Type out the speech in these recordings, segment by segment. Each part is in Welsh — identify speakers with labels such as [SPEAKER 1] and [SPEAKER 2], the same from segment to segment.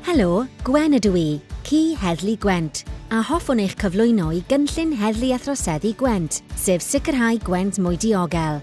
[SPEAKER 1] Helo, Gwen ydw i, ci Heddlu Gwent, a hoffwn eich cyflwyno i Gynllun Heddlu a Throseddu Gwent, sef sicrhau Gwent mwy diogel.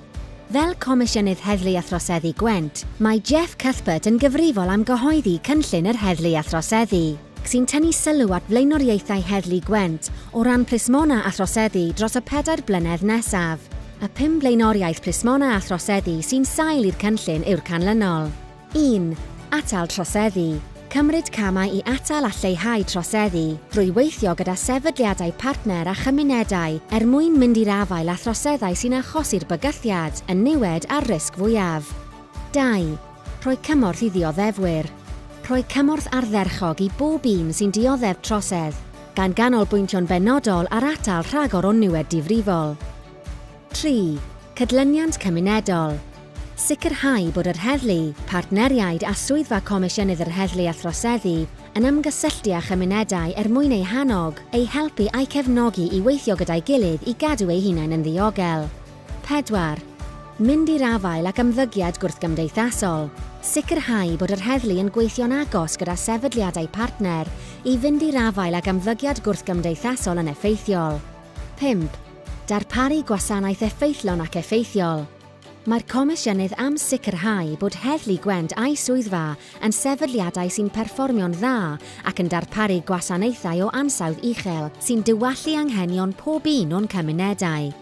[SPEAKER 1] Fel Comisiynydd Heddlu a Throseddu Gwent, mae Jeff Cuthbert yn gyfrifol am gyhoeddi Cynllun yr Heddlu a Throseddu, sy'n tynnu sylw at flaenoriaethau Heddlu Gwent o ran plismona a throseddu dros y pedair blynedd nesaf. Y pum blaenoriaeth plismona a throseddu sy'n sail i'r cynllun yw'r canlynol. 1. Atal troseddu. Cymryd camau i atal a lleihau troseddu drwy weithio gyda sefydliadau partner a chymunedau er mwyn mynd i'r afael â throseddau sy'n achosi'r bygythiad, y niwed a'r risg fwyaf. 2. Rhoi cymorth i ddioddefwyr. Rhoi cymorth ardderchog i bob un sy'n dioddef trosedd, gan ganolbwyntio'n benodol ar atal rhagor o niwed difrifol. 3. Cydlyniant cymunedol. Sicrhau bod yr heddlu, partneriaid a Swyddfa Comisiynydd yr Heddlu a Throseddu yn ymgysylltu â chymunedau er mwyn eu hannog, eu helpu a'u cefnogi i weithio gyda'i gilydd i gadw eu hunain yn ddiogel. 4. Mynd i'r afael ag ymddygiad gwrthgymdeithasol. Sicrhau bod yr heddlu yn gweithio'n agos gyda sefydliadau partner i fynd i'r afael ag ymddygiad gwrthgymdeithasol yn effeithiol. 5. Darparu gwasanaeth effeithlon ac effeithiol. Mae'r Comisiynydd am sicrhau bod Heddlu Gwent a'i swyddfa yn sefydliadau sy'n perfformio'n dda ac yn darparu gwasanaethau o ansawdd uchel sy'n diwallu anghenion pob un o'n cymunedau.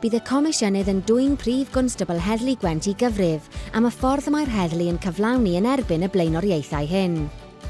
[SPEAKER 1] Bydd y Comisiynydd yn dwyn Prif Gwnstabl Heddlu Gwent i gyfrif am y ffordd y mae'r heddlu yn cyflawni yn erbyn y blaenoriaethau hyn.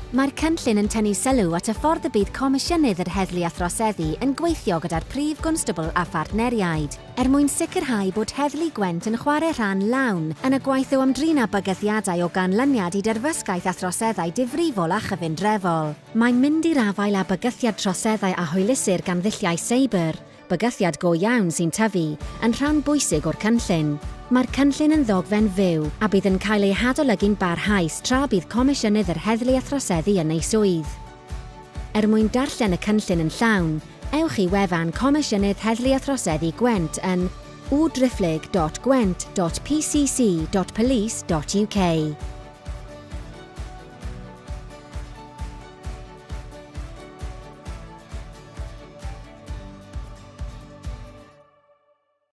[SPEAKER 1] Mae'r cynllun yn tynnu sylw at y ffordd y bydd Comisiynydd yr Heddlu a Throseddu yn gweithio gyda'r Prif Gwnstabl a phartneriaid, er mwyn sicrhau bod Heddlu Gwent yn chwarae rhan lawn yn y gwaith o ymdrin â bygythiadau o ganlyniad i derfysgaeth a throseddau difrifol a chyfundrefol. Mae mynd i'r afael â bygythiad troseddau a hwylusir gan ddulliau seibr, Bygythiad go iawn sy'n tyfu, yn rhan bwysig o'r cynllun. Mae'r cynllun yn ddogfen fyw a bydd yn cael ei hadolygu'n barhaus tra bydd Comisiynydd yr Heddlu a Throseddu yn ei swydd. Er mwyn darllen y cynllun yn llawn, ewch i wefan Comisiynydd Heddlu a Throseddu Gwent yn www.gwent.pcc.police.uk.